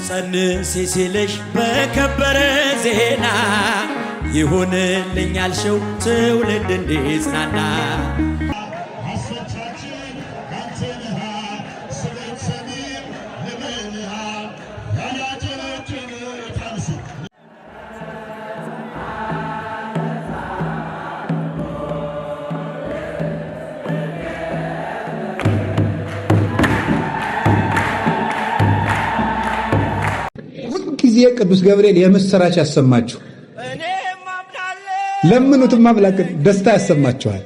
ጸንሲ ሲልሽ በከበረ ዜና ይሁንልኝ ያልሽው ትውልድ እንዲጽናና። አስፈቻችን አንተ ነህ፣ ስለት ሰሚም ልበልህ፣ ያላጨበጨበ ታንሱ። ሁልጊዜ ቅዱስ ገብርኤል የምስራች ያሰማችሁ። ለምኑትም አምላክን ደስታ ያሰማችኋል።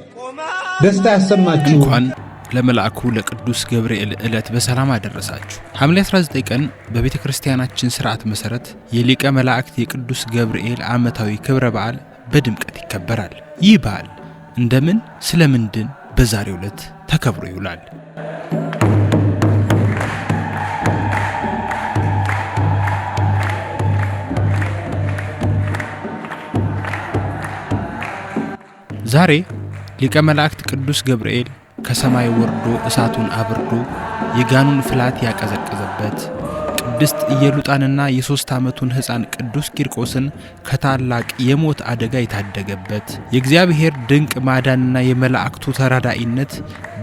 ደስታ ያሰማችሁ። እንኳን ለመልአኩ ለቅዱስ ገብርኤል ዕለት በሰላም አደረሳችሁ። ሐምሌ 19 ቀን በቤተ ክርስቲያናችን ሥርዓት መሠረት የሊቀ መላእክት የቅዱስ ገብርኤል ዓመታዊ ክብረ በዓል በድምቀት ይከበራል። ይህ በዓል እንደምን ስለምንድን በዛሬው ዕለት ተከብሮ ይውላል? ዛሬ ሊቀ መላእክት ቅዱስ ገብርኤል ከሰማይ ወርዶ እሳቱን አብርዶ የጋኑን ፍላት ያቀዘቀዘበት፣ ቅድስት ኢየሉጣንና የ3 ዓመቱን ሕፃን ቅዱስ ቂርቆስን ከታላቅ የሞት አደጋ የታደገበት፣ የእግዚአብሔር ድንቅ ማዳንና የመላእክቱ ተራዳኢነት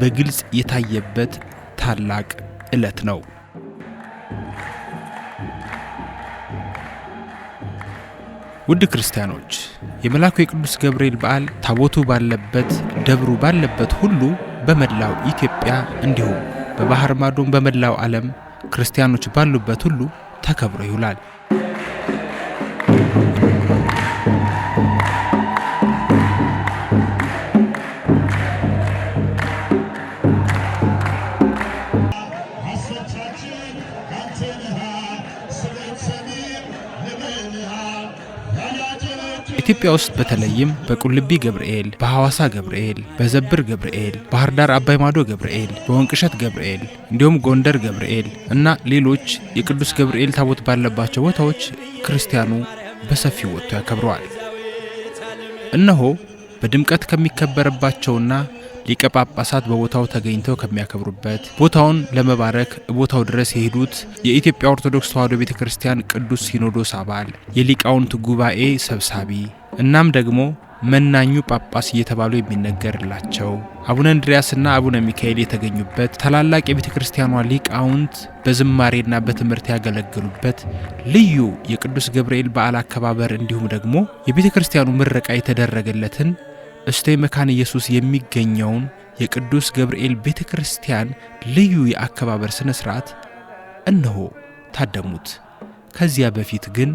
በግልጽ የታየበት ታላቅ ዕለት ነው። ውድ ክርስቲያኖች፣ የመልአኩ የቅዱስ ገብርኤል በዓል ታቦቱ ባለበት ደብሩ ባለበት ሁሉ በመላው ኢትዮጵያ እንዲሁም በባህር ማዶም በመላው ዓለም ክርስቲያኖች ባሉበት ሁሉ ተከብሮ ይውላል። አስፈቻችን አንተ ነህ፣ ስለት ሰሚም ልበልህ፣ ያላጨበጨበ ኢትዮጵያ ውስጥ በተለይም በቁልቢ ገብርኤል፣ በሐዋሳ ገብርኤል፣ በዘብር ገብርኤል፣ ባህር ዳር አባይ ማዶ ገብርኤል፣ በወንቅሸት ገብርኤል እንዲሁም ጎንደር ገብርኤል እና ሌሎች የቅዱስ ገብርኤል ታቦት ባለባቸው ቦታዎች ክርስቲያኑ በሰፊው ወጥቶ ያከብረዋል። እነሆ በድምቀት ከሚከበርባቸውና ሊቀ ጳጳሳት በቦታው ተገኝተው ከሚያከብሩበት ቦታውን ለመባረክ ቦታው ድረስ የሄዱት የኢትዮጵያ ኦርቶዶክስ ተዋሕዶ ቤተ ክርስቲያን ቅዱስ ሲኖዶስ አባል፣ የሊቃውንት ጉባኤ ሰብሳቢ እናም ደግሞ መናኙ ጳጳስ እየተባሉ የሚነገርላቸው አቡነ እንድርያስና አቡነ ሚካኤል የተገኙበት፣ ታላላቅ የቤተ ክርስቲያኗ ሊቃውንት በዝማሬና በትምህርት ያገለገሉበት ልዩ የቅዱስ ገብርኤል በዓል አከባበር እንዲሁም ደግሞ የቤተ ክርስቲያኑ ምረቃ የተደረገለትን እስቴ መካነ ኢየሱስ የሚገኘውን የቅዱስ ገብርኤል ቤተ ክርስቲያን ልዩ የአከባበር ሥነ ሥርዓት እነሆ ታደሙት። ከዚያ በፊት ግን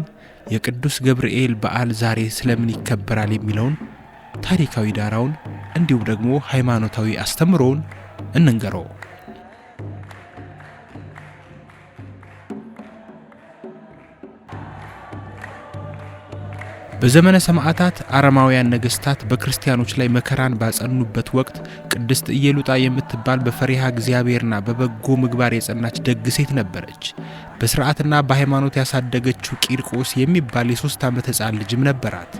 የቅዱስ ገብርኤል በዓል ዛሬ ስለምን ይከበራል የሚለውን ታሪካዊ ዳራውን እንዲሁም ደግሞ ሃይማኖታዊ አስተምሮውን እንንገረው። በዘመነ ሰማዕታት አረማውያን ነገሥታት በክርስቲያኖች ላይ መከራን ባጸኑበት ወቅት ቅድስት ኢየሉጣ የምትባል በፈሪሃ እግዚአብሔርና በበጎ ምግባር የጸናች ደግ ሴት ነበረች። በሥርዓትና በሃይማኖት ያሳደገችው ቂርቆስ የሚባል የ3 ዓመት ሕፃን ልጅም ነበራት።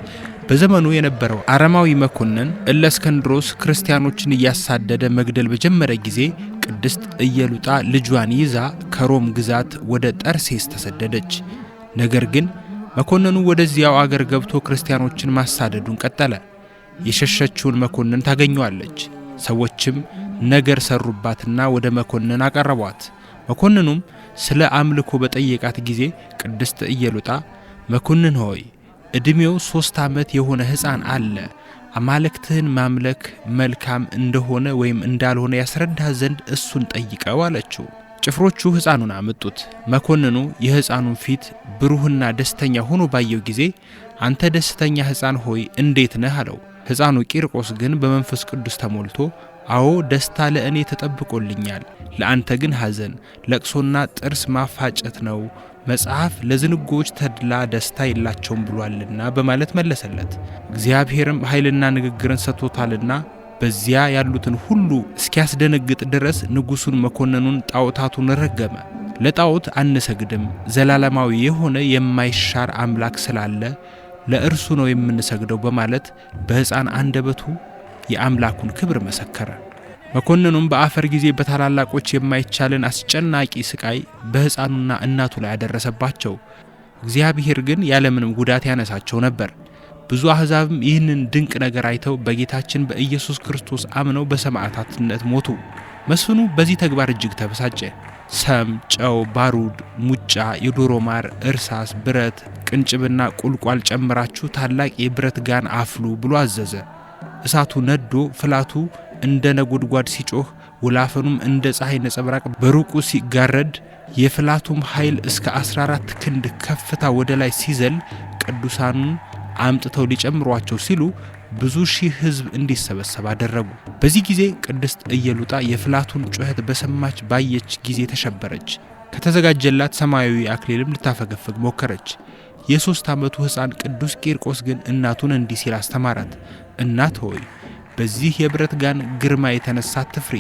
በዘመኑ የነበረው አረማዊ መኮንን እለእስክንድሮስ ክርስቲያኖችን እያሳደደ መግደል በጀመረ ጊዜ ቅድስት ኢየሉጣ ልጇን ይዛ ከሮም ግዛት ወደ ጠርሴስ ተሰደደች። ነገር ግን መኮንኑ ወደዚያው አገር ገብቶ ክርስቲያኖችን ማሳደዱን ቀጠለ። የሸሸችውን መኮንን ታገኘዋለች። ሰዎችም ነገር ሰሩባትና ወደ መኮንን አቀረቧት። መኮንኑም ስለ አምልኮ በጠየቃት ጊዜ ቅድስት ኢየሉጣ መኮንን ሆይ፣ ዕድሜው 3 ዓመት የሆነ ሕፃን አለ። አማልክትህን ማምለክ መልካም እንደሆነ ወይም እንዳልሆነ ያስረዳህ ዘንድ እሱን ጠይቀው አለችው። ጭፍሮቹ ሕፃኑን አመጡት። መኮንኑ የሕፃኑን ፊት ብሩህና ደስተኛ ሆኖ ባየው ጊዜ አንተ ደስተኛ ሕፃን ሆይ እንዴት ነህ አለው። ሕፃኑ ቂርቆስ ግን በመንፈስ ቅዱስ ተሞልቶ አዎ ደስታ ለእኔ ተጠብቆልኛል፣ ለአንተ ግን ሐዘን፣ ለቅሶና ጥርስ ማፋጨት ነው፣ መጽሐፍ ለዝንጎዎች ተድላ ደስታ የላቸውም ብሏልና በማለት መለሰለት። እግዚአብሔርም ኃይልና ንግግርን ሰጥቶታልና በዚያ ያሉትን ሁሉ እስኪያስደነግጥ ድረስ ንጉሡን፣ መኮንኑን፣ ጣዖታቱን ረገመ። ለጣዖት አንሰግድም፣ ዘላለማዊ የሆነ የማይሻር አምላክ ስላለ ለእርሱ ነው የምንሰግደው በማለት በሕፃን አንደበቱ የአምላኩን ክብር መሰከረ። መኮንኑም በአፈር ጊዜ በታላላቆች የማይቻልን አስጨናቂ ስቃይ በሕፃኑና እናቱ ላይ አደረሰባቸው። እግዚአብሔር ግን ያለምንም ጉዳት ያነሳቸው ነበር። ብዙ አሕዛብም ይህንን ድንቅ ነገር አይተው በጌታችን በኢየሱስ ክርስቶስ አምነው በሰማዕታትነት ሞቱ። መስፍኑ በዚህ ተግባር እጅግ ተበሳጨ። ሰም፣ ጨው፣ ባሩድ፣ ሙጫ፣ የዶሮ ማር፣ እርሳስ፣ ብረት፣ ቅንጭብና ቁልቋል ጨምራችሁ ታላቅ የብረት ጋን አፍሉ ብሎ አዘዘ። እሳቱ ነዶ ፍላቱ እንደ ነጎድጓድ ሲጮህ፣ ወላፈኑም እንደ ፀሐይ ነጸብራቅ በሩቁ ሲጋረድ፣ የፍላቱም ኃይል እስከ 14 ክንድ ከፍታ ወደ ላይ ሲዘል፣ ቅዱሳኑን አምጥተው ሊጨምሯቸው ሲሉ ብዙ ሺህ ሕዝብ እንዲሰበሰብ አደረጉ። በዚህ ጊዜ ቅድስት ኢየሉጣ የፍላቱን ጩኸት በሰማች ባየች ጊዜ ተሸበረች። ከተዘጋጀላት ሰማያዊ አክሊልም ልታፈገፍግ ሞከረች። የ3 ዓመቱ ሕፃን ቅዱስ ቂርቆስ ግን እናቱን እንዲህ ሲል አስተማራት። እናት ሆይ፣ በዚህ የብረት ጋን ግርማ የተነሳ አትፍሪ፣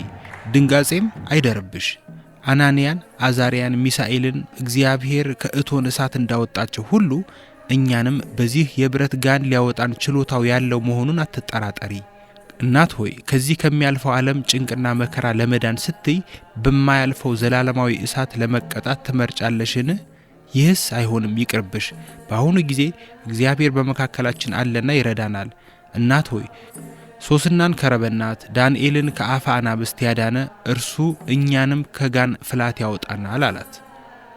ድንጋጼም አይደርብሽ። አናንያን፣ አዛርያን፣ ሚሳኤልን እግዚአብሔር ከእቶን እሳት እንዳወጣቸው ሁሉ እኛንም በዚህ የብረት ጋን ሊያወጣን ችሎታው ያለው መሆኑን አትጠራጠሪ። እናት ሆይ፣ ከዚህ ከሚያልፈው ዓለም ጭንቅና መከራ ለመዳን ስትይ በማያልፈው ዘላለማዊ እሳት ለመቀጣት ትመርጫለሽን? ይህስ አይሆንም፣ ይቅርብሽ። በአሁኑ ጊዜ እግዚአብሔር በመካከላችን አለና ይረዳናል። እናት ሆይ፣ ሶስናን ከረበናት፣ ዳንኤልን ከአፈ አናብስት ያዳነ እርሱ እኛንም ከጋን ፍላት ያወጣናል አላት።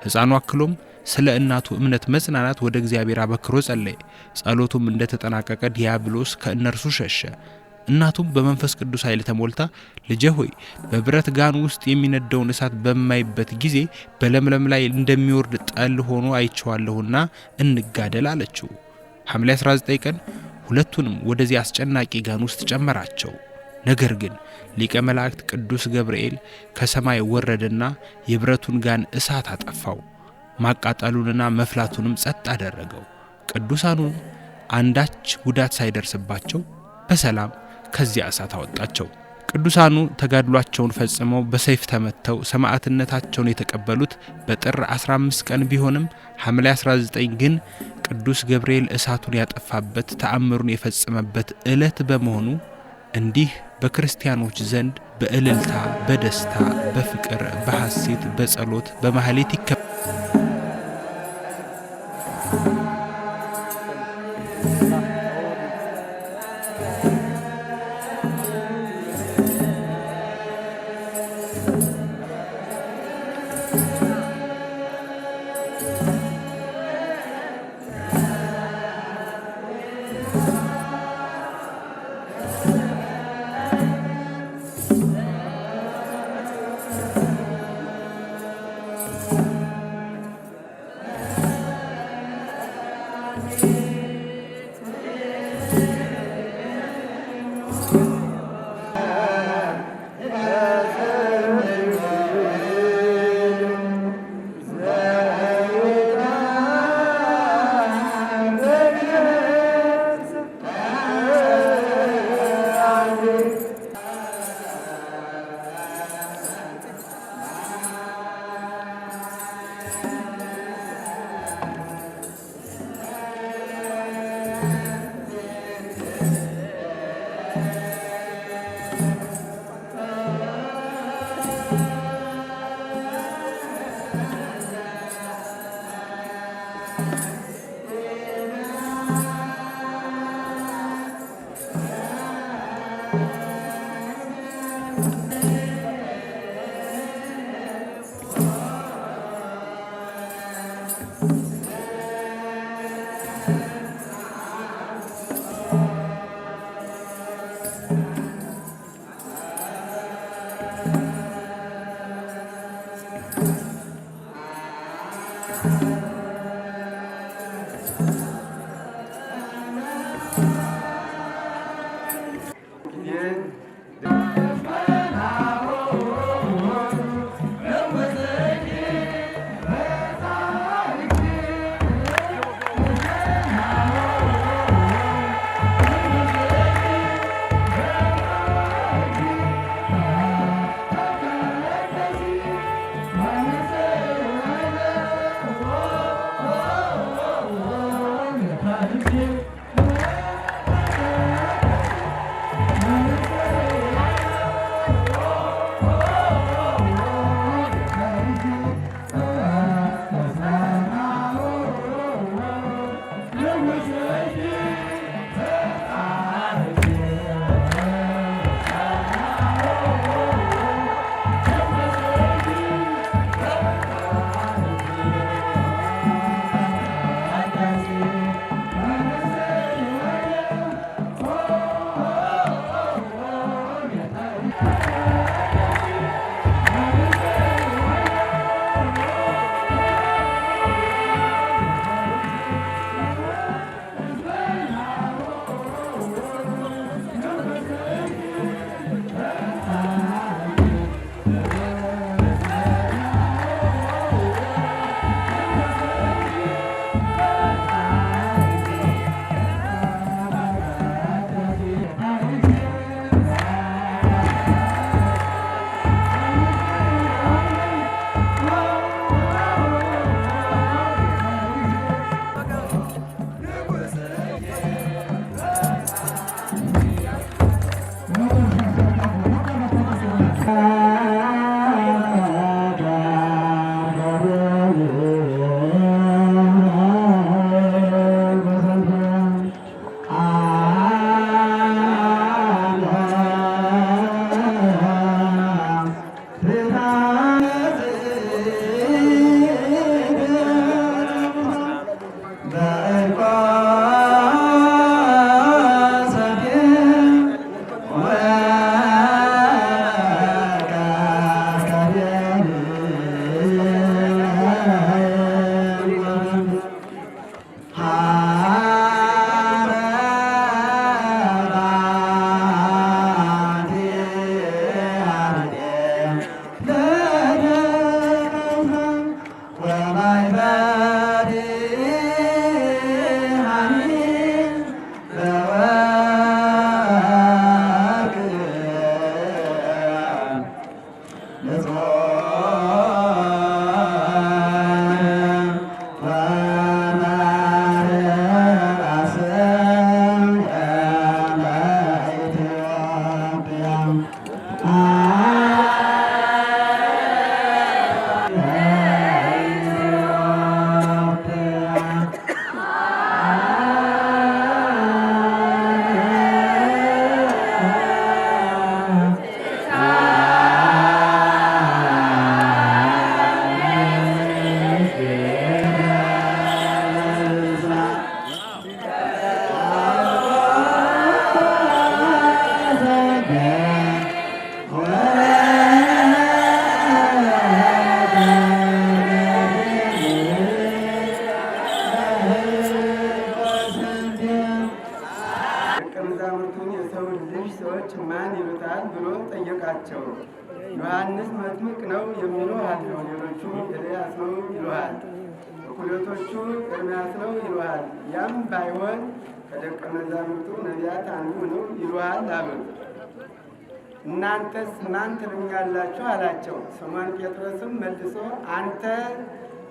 ሕፃኑ አክሎም ስለ እናቱ እምነት መጽናናት ወደ እግዚአብሔር አበክሮ ጸለየ። ጸሎቱም እንደተጠናቀቀ ዲያብሎስ ከእነርሱ ሸሸ። እናቱም በመንፈስ ቅዱስ ኃይል ተሞልታ፣ ልጄ ሆይ፣ በብረት ጋን ውስጥ የሚነደውን እሳት በማይበት ጊዜ በለምለም ላይ እንደሚወርድ ጠል ሆኖ አይቼዋለሁና እንጋደል አለችው። ሐምሌ 19 ቀን ሁለቱንም ወደዚህ አስጨናቂ ጋን ውስጥ ጨመራቸው። ነገር ግን ሊቀ መላእክት ቅዱስ ገብርኤል ከሰማይ ወረደና የብረቱን ጋን እሳት አጠፋው። ማቃጠሉንና መፍላቱንም ጸጥ አደረገው። ቅዱሳኑን አንዳች ጉዳት ሳይደርስባቸው በሰላም ከዚያ እሳት አወጣቸው። ቅዱሳኑ ተጋድሏቸውን ፈጽመው በሰይፍ ተመተው ሰማዕትነታቸውን የተቀበሉት በጥር 15 ቀን ቢሆንም፣ ሐምሌ 19 ግን ቅዱስ ገብርኤል እሳቱን ያጠፋበት፣ ተአምሩን የፈጸመበት ዕለት በመሆኑ እንዲህ በክርስቲያኖች ዘንድ በእልልታ፣ በደስታ፣ በፍቅር፣ በሐሴት፣ በጸሎት፣ በማህሌት ይከበራል። ማን ይሉታል ብሎ ጠየቃቸው። ዮሐንስ መጥምቅ ነው የሚሉ አሉ፣ ሌሎቹ ኤልያስ ነው ይሉሃል፣ እኩሌቶቹ ኤርምያስ ነው ይሉሃል፣ ያም ባይሆን ከደቀ መዛሙርቱ ነቢያት አንዱ ነው ይሉሃል አሉት። እናንተስ ማን ትሉኛላችሁ? አላቸው። ስምዖን ጴጥሮስም መልሶ አንተ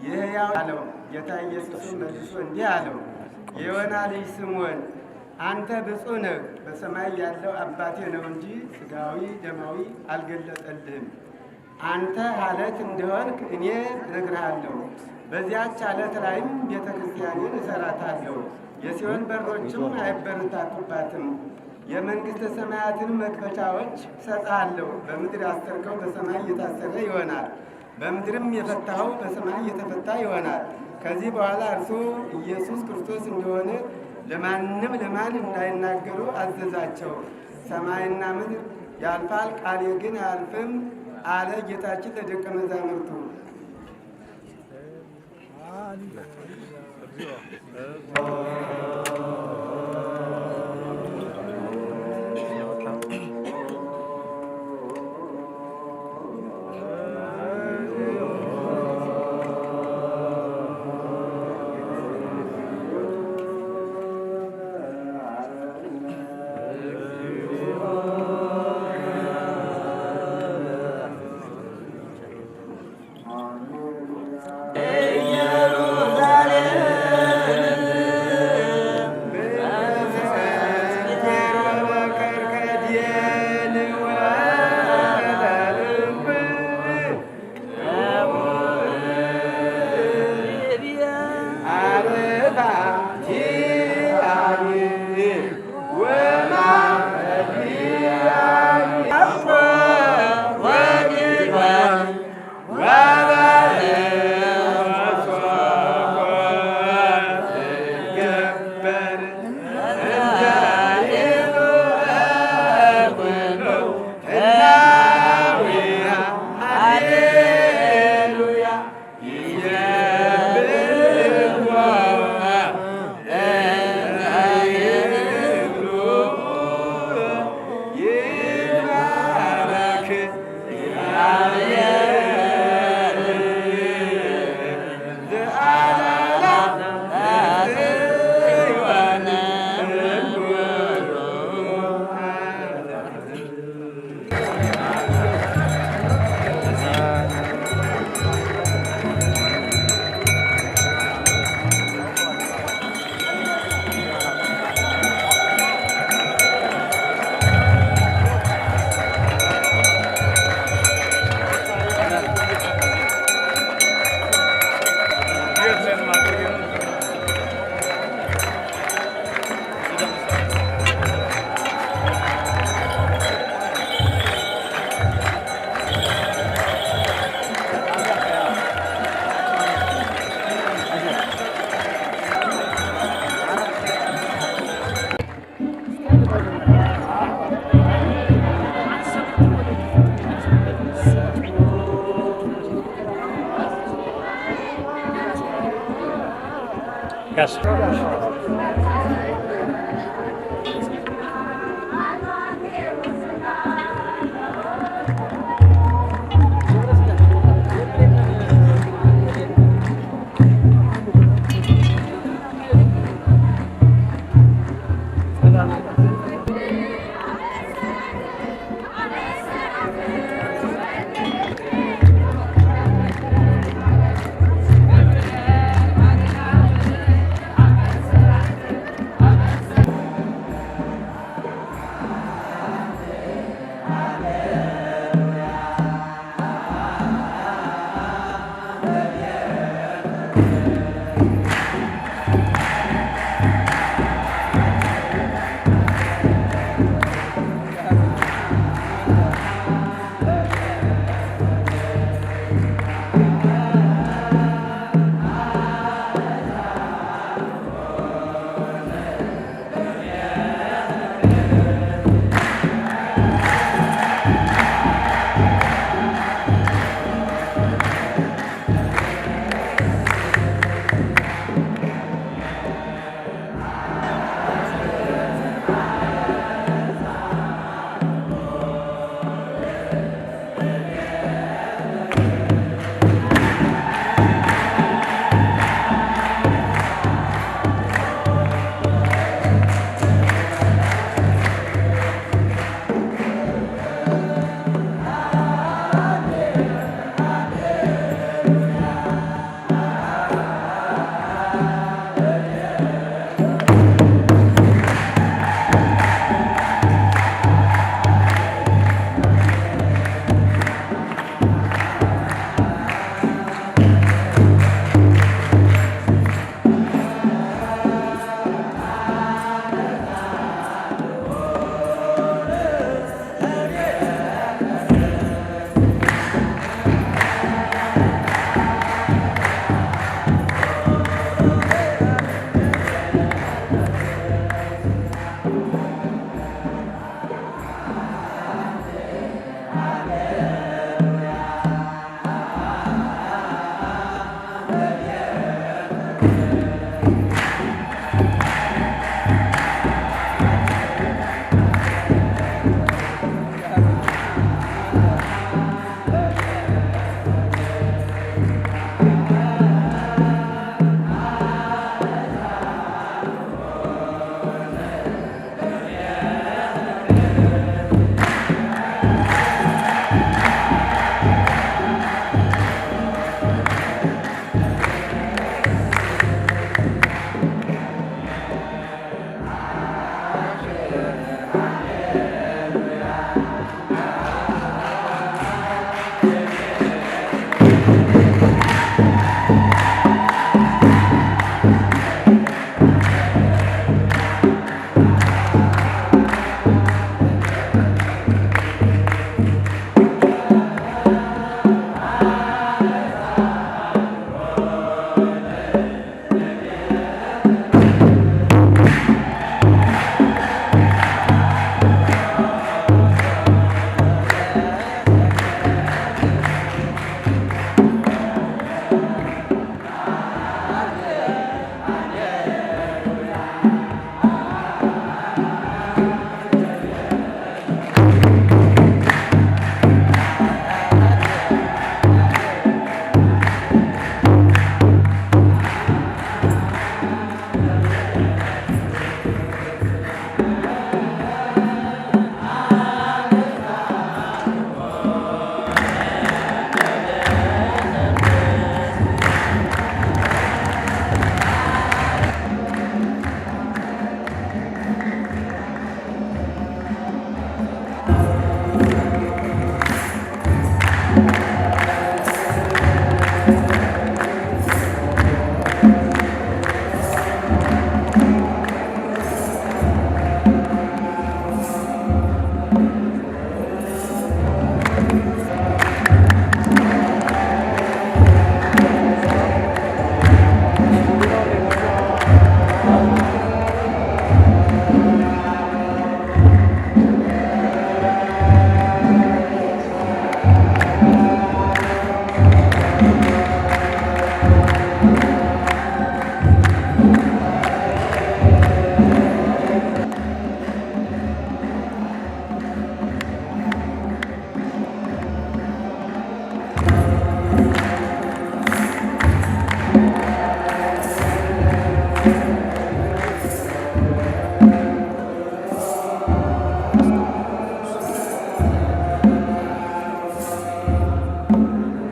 የሕያው አለው። ጌታ ኢየሱስም መልሶ እንዲህ አለው፣ የዮና ልጅ ስምዖን አንተ ብፁዕ ነህ፣ በሰማይ ያለው አባቴ ነው እንጂ ሥጋዊ ደማዊ አልገለጠልህም። አንተ አለት እንደሆንክ እኔ እነግርሃለሁ። በዚያች አለት ላይም ቤተ ክርስቲያኔን እሠራታለሁ፣ የሲኦል በሮችም አይበረታቱባትም። የመንግሥተ ሰማያትን መክፈቻዎች እሰጥሃለሁ። በምድር ያሰርከው በሰማይ እየታሰረ ይሆናል፣ በምድርም የፈታኸው በሰማይ እየተፈታ ይሆናል። ከዚህ በኋላ እርሱ ኢየሱስ ክርስቶስ እንደሆነ ለማንም ለማን እንዳይናገሩ አዘዛቸው። ሰማይና ምድር ያልፋል፣ ቃሌ ግን አያልፍም አለ ጌታችን ለደቀ መዛሙርቱ።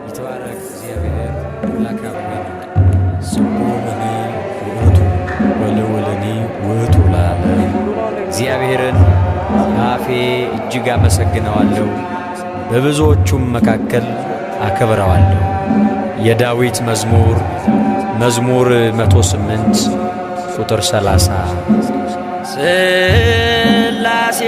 ይትባረክ እግዚአብሔር አምላከ አበዊነ ስቡሕኒ ውእቱ ወልዑልኒ ውእቱ ለዓለም። እግዚአብሔርን በአፌ እጅግ አመሰግነዋለሁ፣ በብዙዎቹም መካከል አከብረዋለሁ። የዳዊት መዝሙር መዝሙር 108 ቁጥር 30። ስላሴ።